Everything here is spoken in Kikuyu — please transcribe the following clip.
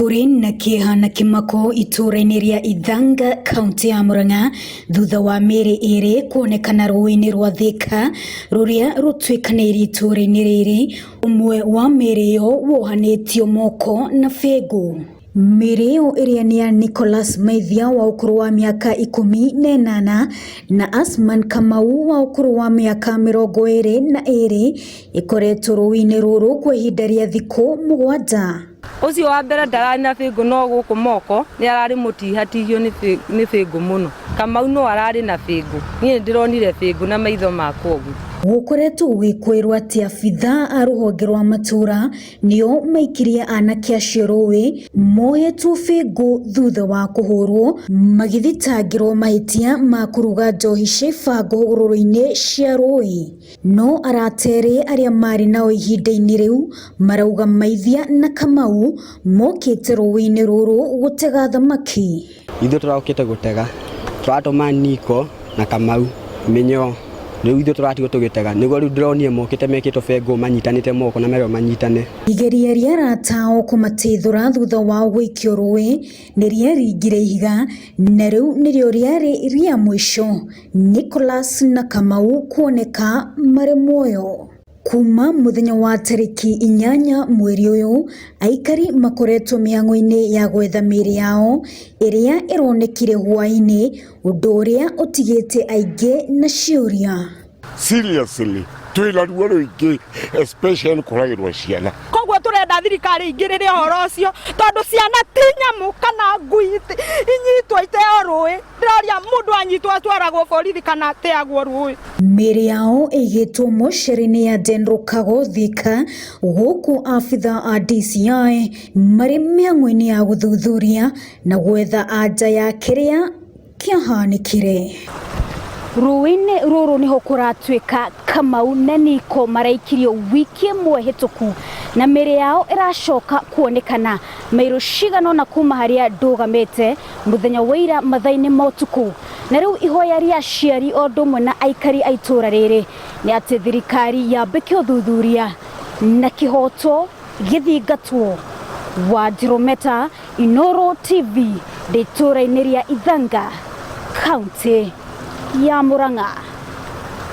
Kũrĩ na kĩeha na kĩmako itũũra-inĩ rĩa Ithanga, kaũntĩ ya Murang'a thutha wa mĩĩrĩ ĩrĩ kuonekana rũũĩ-inĩ rwa Thika rũrĩa rũtuĩkanĩirie itũũra-inĩ rĩrĩ, ũmwe wa mĩĩrĩ ĩyo wohanĩtio moko na bĩngũ. Mĩĩrĩ ĩyo ĩrĩa nĩ ya Nicholas Maithia wa ũkũrũ wa mĩaka 18 na Asman Kamau wa ũkũrũ wa mĩaka 22 ĩkoretwo rũũĩ-inĩ rũrũ kwa ihinda rĩa thikũ 7. Ũcio wa mbere ndararĩ na bĩngũ no gũkũ moko nĩ ararĩ mũtihatihio nĩ bĩngũ mũno. Kamau no ararĩ na bĩngũ. Niĩ nĩ ndĩronire bĩngũ na maitho makwa ũguo. Gũkoretwo gũgĩkwĩrwo atĩ abithaa a rũhonge rwa matũra nĩo maikirie anake acio rũĩ mohetwo bĩngũ thutha wa kũhũrwo magĩthitangĩrwo mahĩtia ma kũruga njohi cia ibango hũgũrũrũ-inĩ cia rũĩ. No arata erĩ arĩa maarĩ nao ihinda-inĩ rĩu marauga Maithia na Kamau mokĩte rũĩ-inĩ rũrũ gũtega thamaki. Ithuĩ tũraũkĩte gũtega, tũratũma Niko na Kamau mĩnyoo, rĩu ithuĩ tũratigwo tũgĩtega, nĩguo rĩu ndĩronire mokĩte mekĩtwo bengũ manyitanĩte moko na merwo manyitane. Igeria rĩa arata ao kũmateithũra thutha wao gũikio rũĩ nĩ rĩaringire ihiga na rĩu nĩrĩo rĩarĩ rĩa mũico Nicholas na Kamau kuoneka marĩ muoyo. Kuma mũthenya wa tarĩki 8 mweri ũyũ, aikari makoretwo mĩhang'o-inĩ ya gwetha mĩĩrĩ yao ĩrĩa ĩronekire hwaĩ-inĩ, ũndũ ũrĩa ũtigĩte aingĩ na ciũria. Seriously, twĩna ruo rũingĩ especially kũragĩrwo ciana. Koguo tũrenda thirikari ingĩrĩre ũhoro ũcio tondũ ciana ti nyamũ kana ngui inyitwo iteo rũĩ. Ndĩroria mũndũ anyitwo atwaragwo borithi kana ateagwo rũĩ. Mĩĩrĩ yao ĩigĩtwo mocarĩ-inĩ ya General Kago Thika gũkũ abithaa a DCI marĩ mĩhang'o-inĩ ya gũthuthuria na gwetha anja ya kĩrĩa kĩahanĩkire. Rũĩ-inĩ rũrũ nĩho kũratuĩka Kamau na Niko maraikirio wiki ĩmwe hĩtũku na mĩĩrĩ yao ĩracoka kuonekana mairo cigana ũna kuma harĩa ndũgamĩte mũthenya wa ira mathaa-inĩ ma ũtukũ. Na rĩu ihoya rĩa aciari o ũndũ ũmwe na aikari a itũũra rĩrĩ nĩ atĩ thirikari yambĩke ũthuthuria na kĩhoto gĩthingatwo. Wanjirũ Meta, Inooro TV, ndĩ itũũra-inĩ rĩa Ithanga, kaũntĩ ya Murang'a.